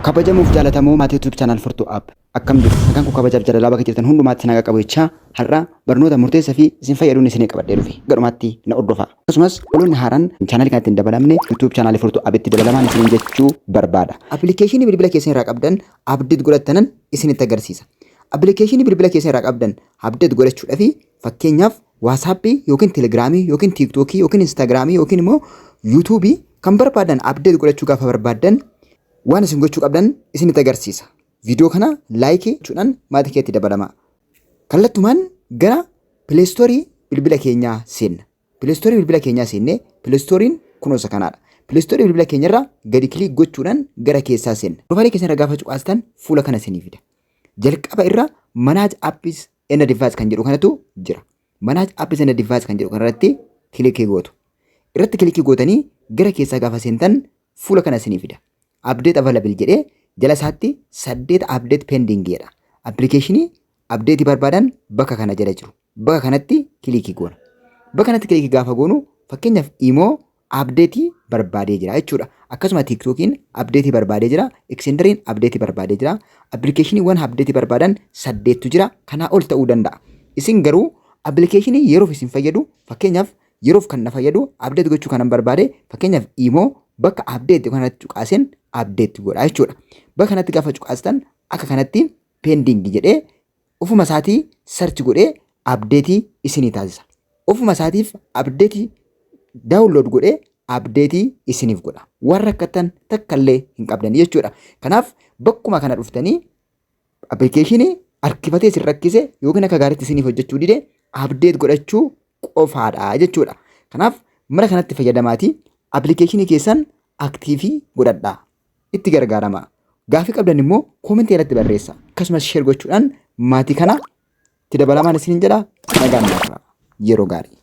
Kabajamuuf jaalatamoo maatii YouTube channel Furtuu App, akkam jirtu? Nagaan koo kabajaaf jaalalaa bakka jirtan hundumaatti isin haa qaqqabu jechaa, har'a barnoota murteessaa fi isin fayyaduun isinii qabadhee dhufe. Gadhumaatti na hordofaa. Akkasumas obboloonni haaraan chaanalii kanatti hin dabalamne YouTube channel Furtuu Appitti dabalamaan isiniin jechuu barbaada. Appilikeeshinii bilbila keessan irraa qabdan update godhattanan isinitti agarsiisa. Appilikeeshinii bilbila keessan irraa qabdan update godhachuudhaaf, fakkeenyaaf WhatsApp yookiin Telegram yookiin TikTok yookiin Instagram yookiin immoo YouTube kan barbaadan update godhachuu gaafa barbaaddan, waan isin gochuu qabdan isinitti agarsiisa. Viidiyoo kana like gochuudhaan maatii keetti dabalamaa. Kallattumaan gara Play Store bilbila keenyaa seenna. Play Store bilbila keenyaa seennee, Play Store'n kunoo isa kanaadha. Play Store bilbila keenyarra gadi click gochuudhaan gara keessaa seenna. Profaayilii keessan irra gaafa cuqaastan fuula kana isinii fida. Jalqaba irra Manage Apps and Device kan jedhu kanatu jira. Manage Apps and Device kan jedhu kanarratti click gootu. Irratti click gootanii gara keessaa gaafa seentan fuula kana isinii fida. Update available jedhee jala isaatti saddeet update pending jedha. Appilikeeshinii update barbaadan bakka kana jala jiru. Bakka kanatti click goona. Bakka kanatti click gaafa goonu, fakkeenyaaf Imo update barbaadee jira jechuudha. Akkasuma TikTokiin update barbaadee jira. Xenderiin update barbaadee jira. Appilikeeshiniiwwan update barbaadan saddeettu jira. Kanaa ol ta'uu danda'a. Isin garuu appilikeeshinii yeroof isin fayyadu, fakkeenyaaf yeroof kan na fayyadu, update gochuu kanan barbaade, fakkeenyaaf Imo, bakka update kanatti cuqaaseen update godha jechuudha. Bakka kanatti gaafa cuqaastan akka kanatti pending jedhee ofuma isaatii search godhee update isinii taasisa. Ofuma isaatiif update download godhee update isiniif godha. Warra rakkattan takka illee hin qabdan jechuudha. Kanaaf bakkuma kana dhuftanii appilikeeshinii harkifatee isin rakkise yookiin akka gaariitti isiniif hojjechuu dide update godhachuu qofaadha jechuudha. Kanaaf mala kanatti fayyadamaatii appilikeeshinii keessan active godhadhaa. Itti gargaaramaa. Gaafii qabdan immoo comment irratti barreessa. Akkasumas share gochuudhaan maatii kana itti dabalamaan isiniin jedha. Nagaan naaf. Yeroo gaarii.